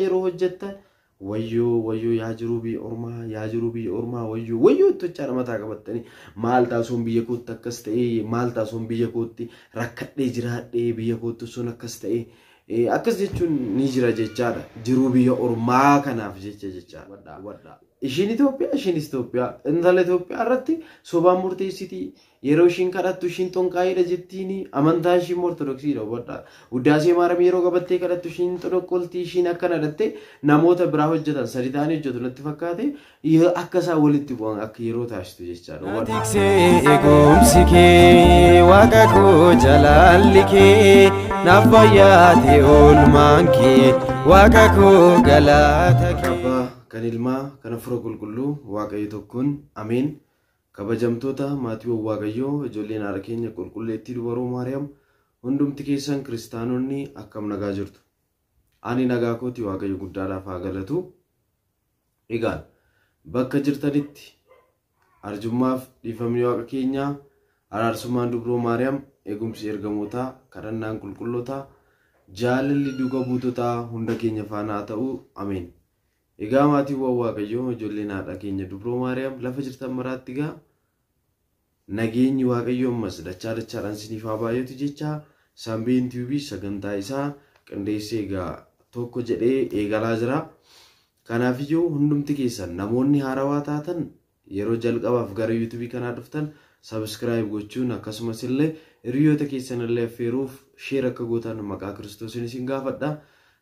Yeroo hojjettan wayyoo wayyoo, yaa jiruu biyya ormaa, yaa jiruu biyya ormaa, wayyoo wayyoo itti hojjaa mataa qabattanii, maal taasuun biyya kootti akkas ta'ee, maal taasuun biyya kootti rakkadhee jiraadhee, biyya kootti sun akkas ta'ee, akkas jechuun ni jira jechaadha. Jiruu biyya ormaa kanaaf jecha jechaadha. Ishiin Itoophiyaa, ishiinis Itoophiyaa, intala Itoophiyaa irratti sobaan murteessiti. Yeroo ishiin kadhattu ishiin xonqaayiidha jettiin, amantaa ishiin Ortodoksiidha, hubadhaa. Wuddaasee Maaramii yeroo qabattee kadhattu ishiin xonoqqoltii, ishiin akkana dhattee namoota biraa hojjetan sadi ta'anii hojjetu natti fakkaate, akka isaan walitti bu'an akka yeroo taasistu jechaadha. Tiksee eegumsi kee, waaqa koo, jalaalli kee naaf baay'ate, oolmaan kee, waaqa koo, galata kee. Abbaa, kan Ilmaa, kan Hafuura Qulqulluu, Waaqayyo tokkoon, ameen. Kabajamtoota maatiiwwan Waaqayyoo, ijoolleen haadha keenya qulqulleettii Dubaroo Maariyaam, hundumti keessan kiristaanonni akkam nagaa jirtu? Ani nagaa kooti, Waaqayyo guddaadhaaf haa galatu. Egaan bakka jirtanitti arjummaaf dhiifamni Waaqa keenyaa, araarsummaan Dubroo Maariyaam, eegumsi ergamootaa, kadhannaan qulqullootaa, jaalalli duuka buutotaa hunda keenya faana haa ta'u, ameen. Egaa maatiiwwan Waaqayyoo, ijoolleen haadha keenya Dubroo Maariyaam, lafa jirtan maraatti egaa nageenyi Waaqayyoo ammas dachaa dachaadhaan isiniif haa baay'atu jecha, Sambeen TV sagantaa isaa qindeessee egaa tokko jedhee eegalaa jira. Kanaafiyyuu hundumti keessan namoonni haarawaa taatan, yeroo jalqabaaf gara yuutuubii kanaa dhuftan, subscribe gochuun akkasumas illee hiriyoota keessan illee affeeruuf share akka gootan maqaa Kiristoosiin isin gaafadha.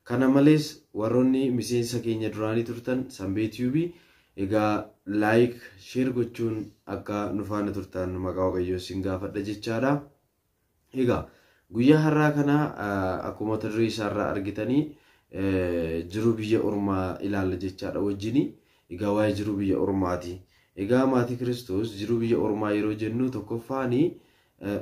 Kana malees warroonni miseensa keenya duraanii turtan Sambee TV egaa like, share gochuun akka nu faana turtan maqaa Waaqayyoo isin gaafadha jechaadha. Egaa guyyaa har'aa kana akkuma mata duree isaarraa argitanii jiruu biyya ormaa ilaalla jechaadha wajjini. Egaa waa'ee jiruu biyya ormaati. Egaa maatii Kiristoos, jiruu biyya ormaa yeroo jennu, tokkoffaani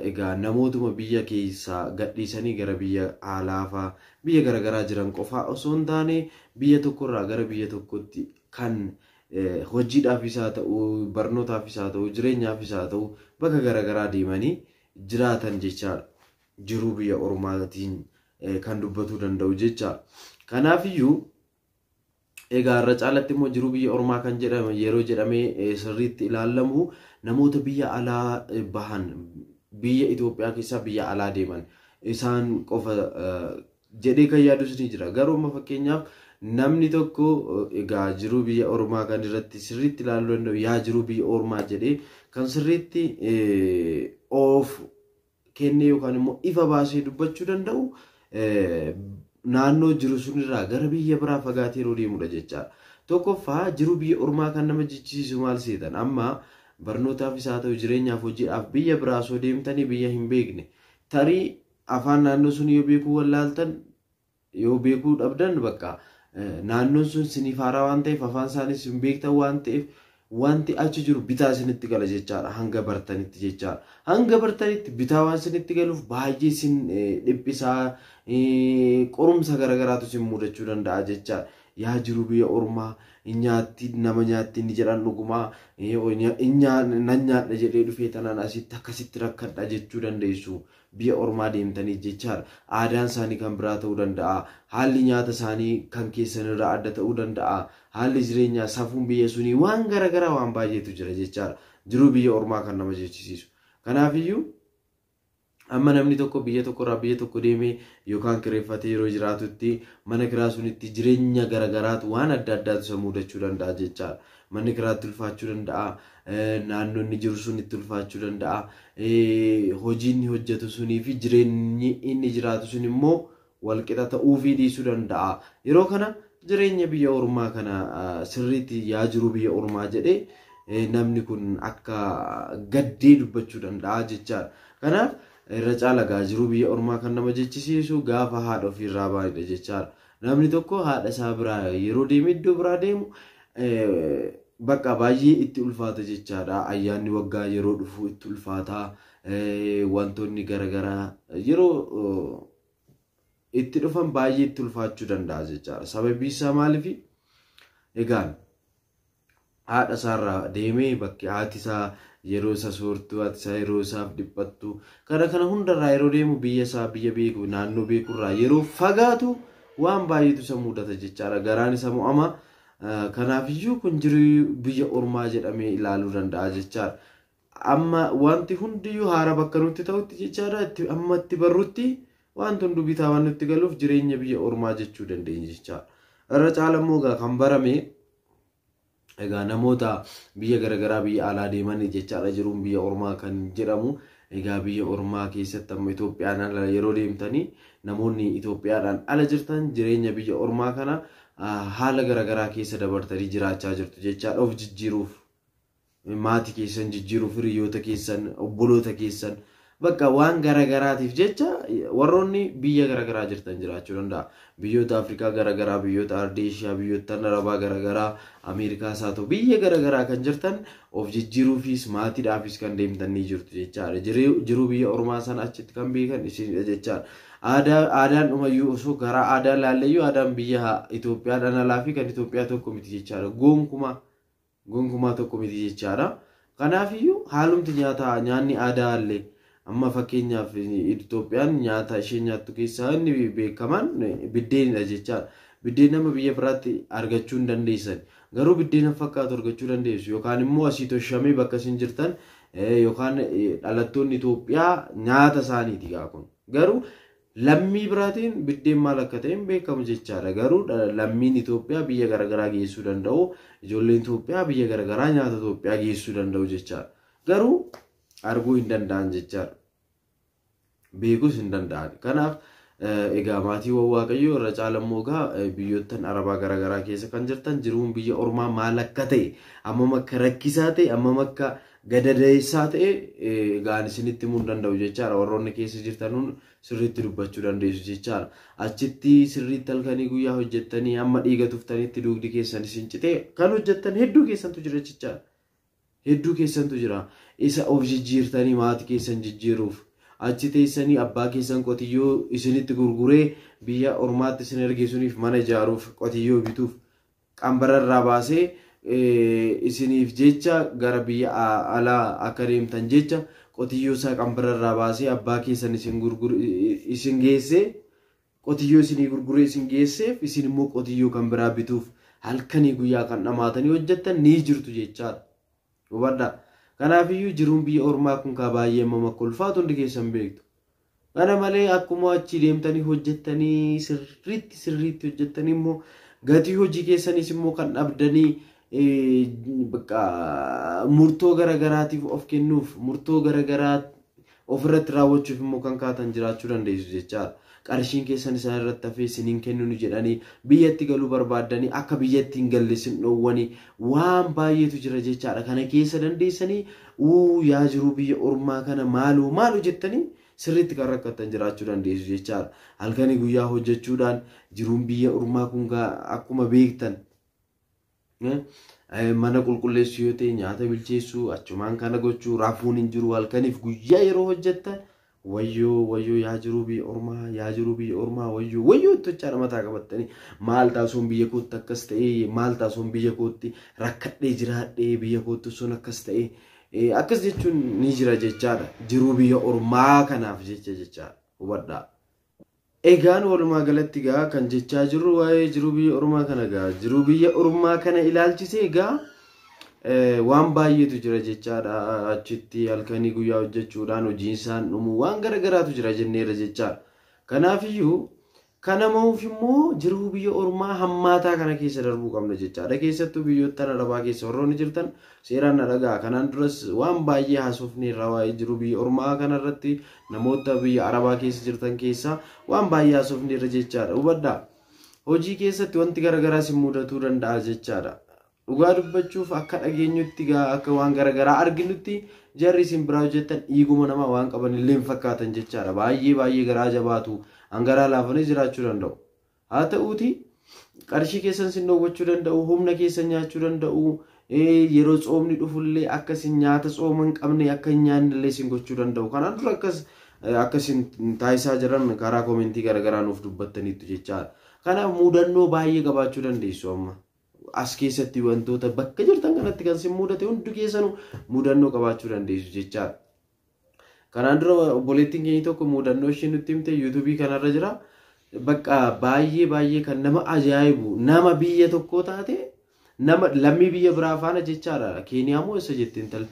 egaa namootuma biyya keessaa gadhiisanii gara biyya alaafaa biyya garaagaraa jiran qofaa osoo hin taane, biyya tokkorraa gara biyya tokkotti kan hojiidhaafis haa ta'u, barnootaafis haa ta'u, jireenyaafis haa ta'u, bakka garaagaraa deemanii jiraatan jechaadha. Jiruu biyya ormaatiin kan dubbatuu danda'u jechaadha. Kanaafiyyuu egaa irra caalatti immoo jiruu biyya ormaa kan jedhame yeroo jedhamee sirriitti ilaalamu, namoota biyya alaa bahan, biyya Itoophiyaa keessaa biyya alaa deeman isaan qofa jedhee kan yaadus ni jira. Garuu amma fakkeenyaaf namni tokko egaa jiruu biyya ormaa kan irratti sirriitti ilaaluu danda'u, yaa jiruu biyya ormaa jedhee kan sirriitti of kennee yookaan immoo ifa baasee dubbachuu danda'u, naannoo jiru sunirraa gara biyya biraa fagaatee yeroo deemudha jechaadha. Tokkoffaa, jiruu biyya ormaa kan nama jechisiisu maal seetan? Amma barnootaafis haa ta'u, jireenyaaf, hojiidhaaf biyya biraa osoo deemtanii, biyya hin beekne, tarii afaan naannoo sun yoo beekuu wallaaltan, yoo beekuu dhabdan, bakka naannoon sun siniif haaraa waan ta'eef, afaan isaanis hin beektan waan ta'eef, wanti achi jiru bitaa isinitti gala jechaadha, hanga bartanitti jechaadha. Hanga bartanitti bitaa waan isinitti galuuf baay'ee isin dhiphisaa, qorumsa garagaraatu isin mudachuu danda'a jechaadha. Yaa jiru biyya ormaa, nyaatti nama nyaatti inni jedhan dhugumaa, nan nyaadha jedhee dhufee tanaan asitti akkasitti rakkadha jechuu dandeessu biyya ormaa deemtanii jechaadha. Aadaan isaanii kan biraa ta'uu danda'a. Haalli nyaata isaanii kan keessanirraa adda ta'uu danda'a. Haalli jireenyaa, safuun biyya sunii, waan garaagaraa waan baay'eetu jira jechaadha. Jiruu biyya ormaa kan nama jechisiisu. Kanaafiyyuu amma namni tokko biyya tokkorraa biyya tokko deemee yookaan kireeffatee yeroo jiraatutti, mana kiraa sunitti jireenya garagaraatu, waan adda addaatu isa mudachuu danda'a jechaadha. Manni kiraatti ulfaachuu danda'a. Naannoo inni jiru sun itti ulfaachuu danda'a. Hojii inni hojjetu sunii fi jireenyi inni jiraatu sun immoo walqixa ta'uufii dhiisuu danda'a. Yeroo kana jireenya biyya ormaa kana sirriitti yaa jiru biyya ormaa jedhee namni kun akka gaddee dubbachuu danda'a jechaadha. Kanaaf irra caala gaa jiruu biyya ormaa kan nama jechisiisu gaafa haadha ofiirraa baanidha jechaadha. Namni tokko haadha isaa biraa yeroo deeme, iddoo biraa deemu, bakka baay'ee itti ulfaata jechaadha. Ayyaanni waggaa yeroo dhufu itti ulfaata. Wantoonni garaagaraa yeroo itti dhufan baay'ee itti ulfaachuu danda'a jechaadha. Sababii isaa maaliifi? Egaan haadha isaarraa deemee bakki haati isaa yeroo isa soortu, haati isaa yeroo isaaf dhiphattu, kana kana hundarraa yeroo deemu, biyya isaa, biyya beeku, naannoo beekurraa yeroo fagaatu, Waan baay'eetu isa mudata jechaadha. Garaan isa mo'ama. Kanaafiyyuu kun jiruu biyya ormaa jedhamee ilaaluu danda'a jechaadha. Amma wanti hundiyyuu haara bakka nutti ta'utti jechaadha. Amma itti barrutti wanti hunduu bitaa waan nutti galuuf jireenya biyya ormaa jechuu dandeenya jechaadha. Irra caala immoo egaa kan barame egaa namoota biyya garaagaraa biyya alaa deeman jechaadha jiruun biyya ormaa kan jedhamu. Egaa biyya ormaa keessatti amma Itoophiyaan ala yeroo deemtanii namoonni Itoophiyaadhaan ala jirtan jireenya biyya ormaa kana haala garaagaraa keessa dabartanii jiraachaa jirtu jechaadha. Of jijjiiruuf, maatii keessan jijjiiruuf, hiriyoota keessan, obboloota keessan bakka waan garaagaraatiif jecha warroonni biyya garaagaraa jirtan jiraachuu danda'a. Biyyoota Afrikaa garaagaraa, biyyoota Ardii Eeshiyaa, biyyoota Arabaa garaagaraa, Ameerikaas haa ta'u biyya garaagaraa kan jirtan of jijjiiruufis maatiidhaafis kan deemtan ni jirtu jechaadha. Jiruu biyya ormaa sana achitti kan beekan isinidha jechaadha. Aadaan dhumayyuu osoo karaa aadaa ilaalleyyuu aadaan biyya Itoophiyaadhaan alaa fi kan Itoophiyaa tokko miti jechaadha. Gonkumaa tokko miti jechaadha. Kanaafiyyuu haalumti nyaataa nyaanni aadaa illee amma fakkeenyaaf Itoophiyaan nyaata ishee nyaattu keessaa inni beekamaan biddeenidha jechaadha. Biddeen nama biyya biraatti argachuu hin dandeessan. Garuu biddeena fakkaatu argachuu dandeessu. Yookaan immoo asii toshamee bakka isin jirtan yookaan dhalattoonni Itoophiyaa nyaata isaaniiti gaa kun. Garuu lammii biraatiin biddeen maal akka ta'e hin beekamu jechaadha. Garuu lammiin Itoophiyaa biyya garaagaraa geessuu danda'u. Ijoolleen Itoophiyaa biyya garaagaraa nyaata Itoophiyaa geessuu danda'u jechaadha. Garuu arguu hin danda'an jechaadha. Beekuus hin danda'an. Kanaaf egaa maatiiwwan Waaqayyoo irra caala immoo egaa biyyoottan Arabaa garaagaraa keessa kan jirtan jiruun biyya ormaa maal akka ta'e, hammam akka rakkisaa ta'e, hammam akka gadadeessaa ta'e egaa isinitti himuu hin danda'u jechaadha. Warroonni keessa jirtan sirriitti dubbachuu dandeessu jechaadha. Achitti sirriitti halkanii guyyaa hojjettanii hamma dhiiga tuftanitti dugdi keessan isin citee kan hojjettan hedduu keessantu jira jechaadha. Hedduu keessantu jira. Isa of jijjiirtanii maatii keessan jijjiiruuf achi teessanii abbaa keessan qotiyyoo isinitti gurguree biyya ormaatti isin ergeessuniif mana ijaaruuf qotiyyoo bituuf qambara irraa baasee isiniif jecha gara biyya alaa akka deemtan jecha qotiyyoo isaa qambara irraa baasee abbaa keessan isin geessee qotiyyoo isinii gurguree isin geesseef isin immoo qotiyyoo kan biraa bituuf halkanii guyyaa kan dhamaatanii hojjettan ni jirtu jechaadha. Hubadhaa. Kanaafiyyuu jiruun biyya ormaa kun kaa baay'ee amma akka ulfaatu hundi keessan beektu. Kana malee akkuma achi deemtanii hojjettanii sirriitti hojjettanii immoo gatii hojii keessaniis immoo kan dhabdanii murtoo garaagaraatiif of kennuuf murtoo garaagaraa ofirratti raawwachuuf immoo kan kaatan jiraachuu dandeessu jechaadha. Qarshiin keessan isaan irratti hafee isiniin kennu jedhanii biyyatti galuu barbaaddanii akka biyyatti hin galle isin dhoowwanii waan baay'eetu jira jechaadha. Kana keessa dandeessanii yaa jiruu biyya ormaa kana maaloo maaloo jettanii sirriitti kan rakkattan jiraachuu dandeessu jechaadha. Halkanii guyyaa hojjechuudhaan jiruun biyya ormaa kun akkuma beektan mana qulqulleessuu yoo ta'e nyaata bilcheessuu achumaan kana gochuu rafuun hin jiru halkaniif guyyaa yeroo hojjettan wayyoo wayyoo yaa jiruu biyya ormaa yaa jiruu biyya ormaa wayyoo wayyoo itti hojjaadha mataa qabattanii maal taasisuun biyya kootti akkas ta'e maal taasisuun biyya kootti rakkadhee jiraadhee biyya kootti sun akkas ta'e akkas jechuun ni jira jechaadha. Jiruu biyya ormaa kanaaf jecha jechaadha. Hubadhaa. Egaan walumaa galatti egaa kan jechaa jirru waa'ee jiruu biyya ormaa kana egaa jiruu biyya ormaa kana ilaalchisee egaa waan baay'eetu jira jechaadha. Achitti halkanii guyyaa hojjechuudhaan hojiin isaan dhumu waan garaagaraatu jira jenneera jechaadha. Kanaafiyyuu kana mo'uuf immoo jiruu biyya ormaa hammaataa kana keessa darbuu qabna jechaadha. Keessattuu biyyoota Arabaa keessa warroonni jirtan seeraan na dhagaa. Kanaan duras waan baay'ee haasofne irraa waa'ee jiruu biyya ormaa kanarratti namoota biyya Arabaa keessa jirtan keessaa waan baay'ee haasofne irra jechaadha. Hubadhaa. Hojii keessatti wanti garaagaraa isin mudatuu danda'a jechaadha. Dhugaa dubbachuuf akka dhageenyutti akka waan garaagaraa arginutti jarri isin biraa hojjetan dhiiguma namaa waan qaban illee hin fakkaatan jechaadha. Baay'ee baay'ee garaa jabaatu. Hangaraa laafanii jiraachuu danda'u. Haa ta'uuti qarshii keessan sin dhoowwachuu danda'u, humna keessan nyaachuu danda'u, yeroo tsoomni dhufullee akka isin nyaata tsooma hin qabne akka hin nyaannellee isin gochuu danda'u. Kanaan dura akkas isin taasisaa jiran karaa koomentii garaagaraa nuuf dubbattaniitu jechaadha. Kanaaf mudannoo baay'ee qabaachuu dandeessu amma. As keessatti wantoota bakka jirtan kanatti kan isin mudate hundi keessanuu mudannoo qabaachuu dandeessu jechaadha. Kanaan dura obboleettiin keenya tokko mudannoo ishee nutti himte yuutuubii kanarra jira. Bakka baay'ee baay'ee kan nama ajaa'ibu nama biyya tokkoo taate nama lammii biyya biraa faana jechaadha. Keeniyaa moo eessa jetti intalli?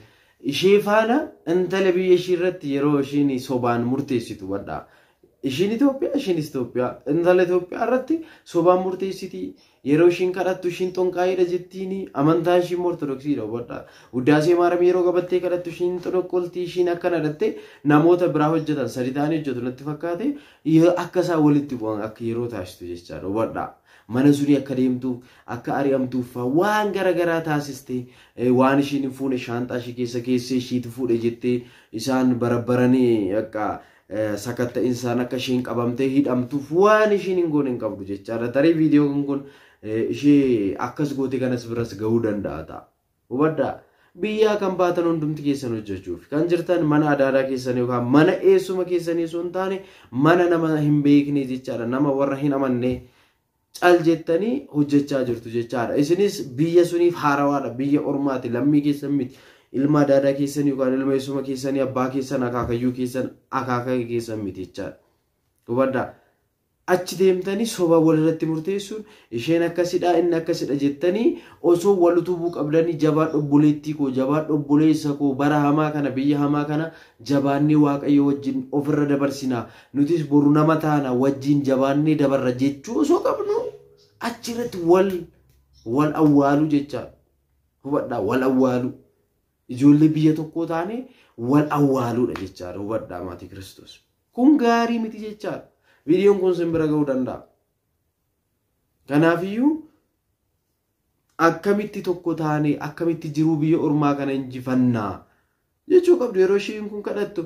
Ishee faana intala biyya ishii irratti yeroo ishiin sobaan murteessitu badhaa. Ishiin Itoophiyaa, ishiinis Itoophiyaa. Intala Itoophiyaa irratti sobaan murteessiti. Yeroo ishiin kadhattu ishiin xonqaayiidha jettiini. Amantaa ishiin Ortodoksiidha hubadhaa. Wuddaasee Maaramii yeroo qabattee kadhattu ishiin xonoqqoltii ishiin akkana dhattee namoota biraa hojjetan sadi ta'anii hojjetu natti fakkaate akka isaan walitti bu'an akka yeroo taasistu jechaadha hubadhaa. Mana sunii akka deemtuuf akka ari'amtuuf waan garaagaraa taasiste waan ishiin hin fuune shaanxaa ishii keessa keessee ishiitu fuudhe jettee isaan barabbaranii akka sakatta'insaan akka ishiin qabamtee hidhamtuuf waan ishiin hin goone hin qabdu jechaadha. Tarii viidiyoon kun ishee akkas goote kanas biras gahuu danda'a ta'a. Hubadhaa. Biyyaa kan baatan hundumti keessan hojjechuuf kan jirtan mana adaadaa keessan yookaan mana eessuma keessanii osoo hin taane mana nama hin beekne jechaadha. Nama warra hin amanne cal jettanii hojjechaa jirtu jechaadha. Isinis biyya suniif haarawaadha. Biyya ormaati. Lammii keessan miti. Ilma adaadaa keessan yookaan ilma eessuma keessanii abbaa keessan akaakayyuu keessan akaakayyu keessan miti jechaadha. Hubadhaa. Achi deemtanii soba walirratti murteessuun isheen akkasidha inni akkasidha jettanii osoo wal utubuu qabdanii jabaadhu obboleettii koo jabaadhu obboleessa koo bara hamaa kana biyya hamaa kana jabaannee Waaqayyo wajjin ofirra dabarsinaa nutis boru nama taana wajjin jabaannee dabarra jechuu osoo qabnu achirratti wal wal awwaaluu jechaadha. Hubadhaa wal awwaaluu. Ijoollee biyya tokkoo taane wal awwaaluudha jechaadha. Hubadhaa maatii Kiristoos. Kun gaarii miti jechaadha. Viidiyoon kun sin bira ga'uu danda'a. Kanaafiyyuu akkamitti tokko taane akkamitti jiruu biyya ormaa kana injifannaa jechuu qabdu yeroo isheen kun kadhattu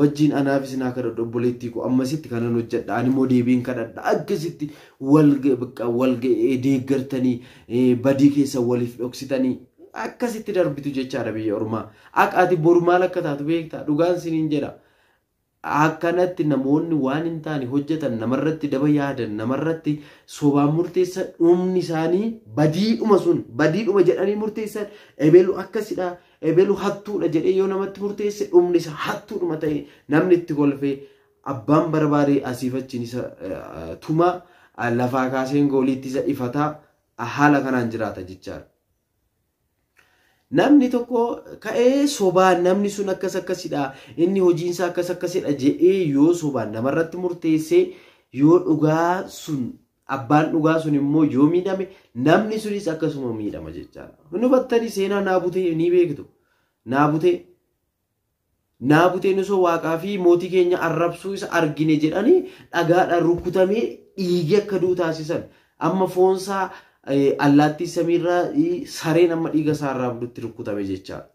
wajjin anaafis naa kadhadhu obboleettii koo ammasitti kanan hojjedha ani immoo deebiin kadhadha akkasitti wal wal deeggartanii badii keessa waliif dhoksitanii akkasitti darbitu jechaadha biyya ormaa. Akka ati boru maal akka taatu beektaa dhugaan siniin jedha. Akkanatti namoonni waan hin taane hojjetan namarratti daba yaadan namarratti sobaan murteessan dhumni isaanii badiidhuma sun badiidhuma jedhanii murteessan ebelu akkasidha ebelu hattuudha jedhee yoo namatti murteesse dhumni isa hattuudhuma ta'e namni itti kolfee abbaan barbaade asiif achiin isa tuma lafaa kaaseen gooliitti isa ifataa haala kanaan jiraata jechaadha. Namni tokko ka'ee sobaan namni sun akkas akkasidha inni hojiinsaa akkas akkasidha jedhee yoo sobaan namarratti murteessee yoo dhugaa sun abbaan dhugaa sun immoo yoo miidhame namni sunis akkasuma miidhama jechaadha. Hubattanii seenaa Naabutee ni beektu. Naabuteen osoo waaqaa fi mootii keenya arrabsuu isa argine jedhanii dhagaadhaan rukutamee dhiigee akka du'u taasisan. Amma foonsaa allaattii samiirraa sareen amma dhiiga isaarraa abdutti rukutame jechaadha.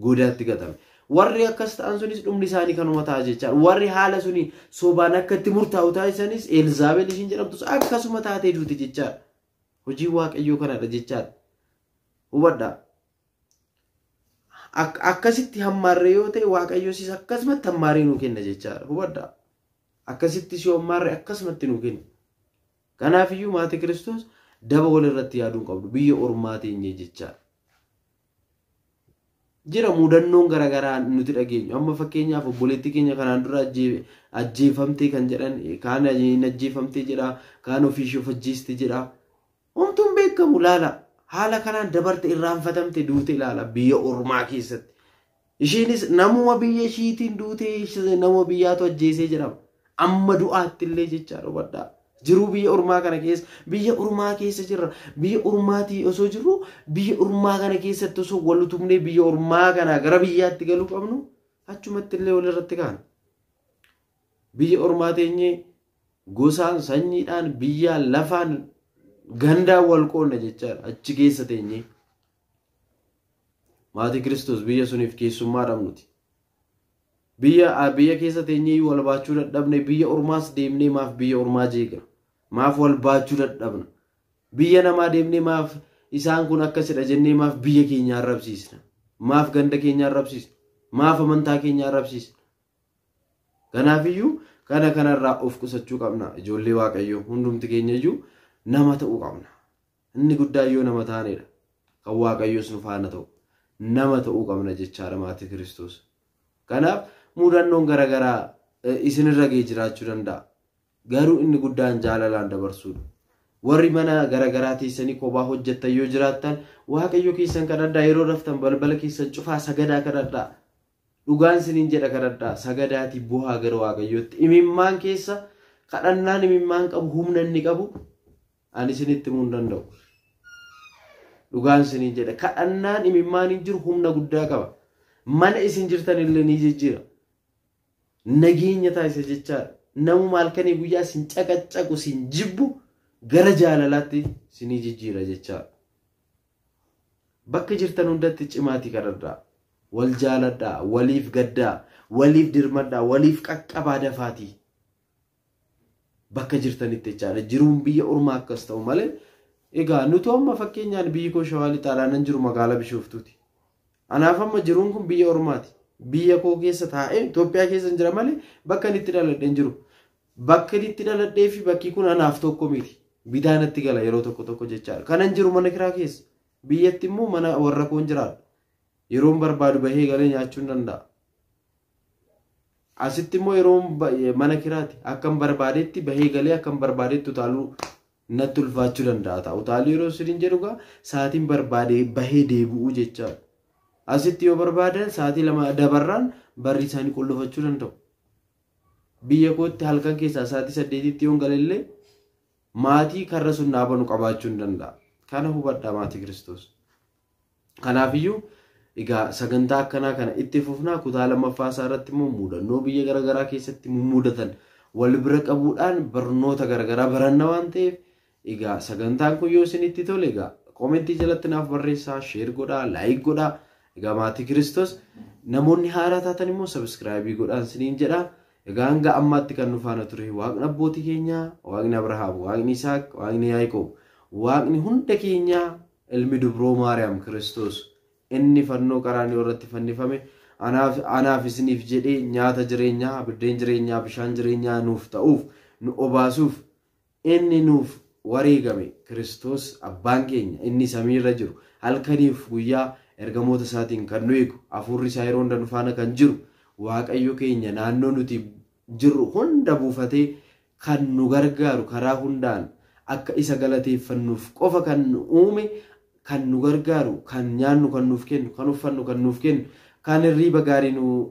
Godaatti gatame. Warri akkas ta'an sunis dhumni isaanii kanuma ta'a jechaadha. Warri haala suni sobaan akka itti murtaa'u taasisanis Eelzaabel ishiin jedhamtus akkasuma taatee duute jechaadha. Hojii Waaqayyoo kanadha jechaadha. Hubadhaa. Akkasitti hammaarree yoo ta'e Waaqayyoosis akkasumatti hammaaree nuu kenna jechaadha. Hubadhaa. Akkasitti si hammaarree akkasumatti nuu kenna. Kanaafiyyuu maatii Kiristoos daba walirratti yaaduu hin qabdu biyya ormaa teenyee jechaadha. Jira mudannoon garaagaraa nuti dhageenyu. Amma fakkeenyaaf obboleettii keenya kanaan dura ajjeefamtee kan jedhan kaan hin ajjeefamtee jedha kaan ofiishee of ajjeeste jedha. Homtuun beekamu laala. Haala kanaan dabarte irraanfatamte duute ilaala biyya ormaa keessatti. Isheenis namuma biyya ishiitiin duute nama biyyaatu ajjeesee jedhama. Amma du'aatti illee jechaadha hubadhaa. Jiruu biyya ormaa kana keessa biyya ormaa keessa jirra. Biyya ormaatii osoo jirru biyya ormaa kana keessatti osoo wal utubnee biyya ormaa kana gara biyyaatti galuu qabnu achumatti illee walirratti kaana. Biyya ormaa teenyee gosaan sanyiidhaan biyyaan lafaan gandaan wal qoonna jechaadha achi keessa teenyee. Maatii Kiristoos biyya suniif keessummaa dhabnuti. Biyya keessa teenyee wal baachuu dadhabne biyya ormaas deemnee maaf biyya ormaa jeeqna? Maaf wal baachuu dadhabna? Biyya namaa deemnee maaf isaan kun akkasidha jennee maaf biyya keenya arrabsiisna? Maaf ganda keenya arrabsiisna? Maaf amantaa keenya arrabsiisna? Kanaafiyyuu kana kanarraa of qusachuu qabna. Ijoollee Waaqayyoo hundumti keenya iyyuu nama ta'uu qabna. Inni guddaa yoo nama taanedha. Kan Waaqayyoos nu faana ta'u. Nama ta'uu qabna jechaadha maatii Kiristoos. Kanaaf mudannoon garaagaraa isinirra ga'ee jiraachuu danda'a. Garuu inni guddaan jaalalaan dabarsuudha. Warri mana garaagaraa teessanii kophaa hojjettan yoo jiraattan Waaqayyo keessan kadhadhaa. Yeroo raftan balbala keessan cufaa sagadaa kadhadhaa. Dhugaan isiniin jedha kadhadhaa. Sagadaatii bu'aa gara Waaqayyootti. Imimmaan keessa kadhannaan imimmaan qabu humna inni qabu ani isinitti himuu hin danda'u. Dhugaan isiniin jedha kadhannaan imimmaan hin jiru humna guddaa qaba. Mana isin jirtan illee ni jijjiira. Nageenya taasisa jechaadha. Namuma halkanii guyyaa isin caqacaqu isin jibbu gara jaalalaatti isinii jijjiira jechaadha. Bakka jirtan hundatti cimaatii kadhadhaa. Wal jaaladhaa, waliif gaddaa, waliif dirmadhaa, waliif qaqqabaa dafaatii. Bakka jirtanitti jechaadha. Jiruun biyya ormaa akkas ta'u malee egaa nuti amma fakkeenyaan biyyi koo Shawaa Lixaadhaa nan jiru magaalaa Bishooftuuti. Anaaf amma jiruun kun biyya ormaati. Biyya koo keessa taa'ee Itoophiyaa keessa hin jira malee bakka inni itti dhaladhee hin jiru. Bakka inni itti dhaladhee fi bakki kun anaaf tokko miti. Bitaa natti gala yeroo tokko tokko jechaadha. Kanan jiru mana kiraa keessa. Biyyatti immoo mana warra koon jiraadha. Yeroon barbaadu bahee galee nyaachuu hin danda'a. Asitti immoo yeroo mana kiraati akkam barbaadetti bahee galee akkam barbaadetti utaaluu natti ulfaachuu danda'a ta'a. Utaaluu yeroo isiniin jedhu egaa sa'aatiin barbaade bahee deebi'uu jechaadha. Asitti yoo barbaadan sa'aatii 2 dabarraan barri isaanii qullufachuu danda'u. Biyya kootti halkan keessaa sa'aatii 8tti yoon galellee maatii karra sun naa banu qabaachuu hin danda'a. Kana hubadhaa maatii Kiristoos. Kanaafiyyuu egaa sagantaa akkanaa kana itti fufnaa kutaa lammaffaa isaa irratti immoo mudannoo biyya garaagaraa keessatti mummudatan wal bira qabuudhaan barnoota garaagaraa baranna waan ta'eef egaa sagantaan kun yoo isinitti tole egaa koomentii jalatti naaf barreessaa, sheer godhaa, laayik godhaa. Egaa maatii Kiristoos namoonni haaraa taatan immoo sabiskiraayibii godhaan isiniin jedha. Egaa hanga ammaatti kan nu faana ture Waaqni abbootii keenyaa, Waaqni Abrahaam, Waaqni Isaaq, Waaqni Yaaqoob, Waaqni hunda keenyaa ilmi dubroo Maariyaam Kiristoos inni fannoo qaraanioo irratti fannifame anaaf isiniif jedhee nyaata jireenyaa, biddeen jireenyaa, bishaan jireenyaa nuuf ta'uuf, nu obaasuuf inni nuuf wareegame Kiristoos abbaan keenya inni samiirra jiru halkaniif guyyaa ergamoota isaatiin kan nu eegu hafuurri isaa yeroo hunda nu faana kan jiru Waaqayyo keenya naannoo nuti jirru hunda buufatee kan nu gargaaru karaa hundaan akka isa galateeffannuuf qofa kan nu uume kan nu gargaaru kan nyaannu kan nuuf kennu kan uffannu kan nuuf kennu kan hirriiba gaarii nu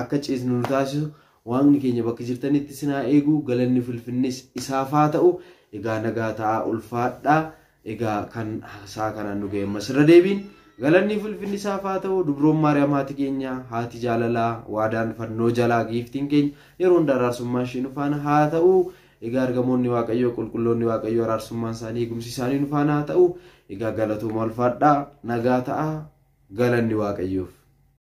akka ciisnu nu taasisu Waaqni keenya bakka jirtanitti isin haa eegu galanni fulfinnis isaaf haa ta'u. Egaa nagaa ta'aa ulfaadhaa. Egaa kan isaa kanaan nu ga'e ammas irra deebiin galanni fulfinni isaaf haa ta'u. Dubroon Maariyaam haati keenya haati jaalalaa waadaan fannoo jalaa giiftiin keenya yeroo hunda araarsummaan ishee nu faana haa ta'u. Egaa ergamoonni Waaqayyoo qulqulloonni Waaqayyoo araarsummaan isaanii eegumsi isaanii nu faana haa ta'u. Egaa galatooma ulfaadhaa nagaa ta'aa galanni Waaqayyoof.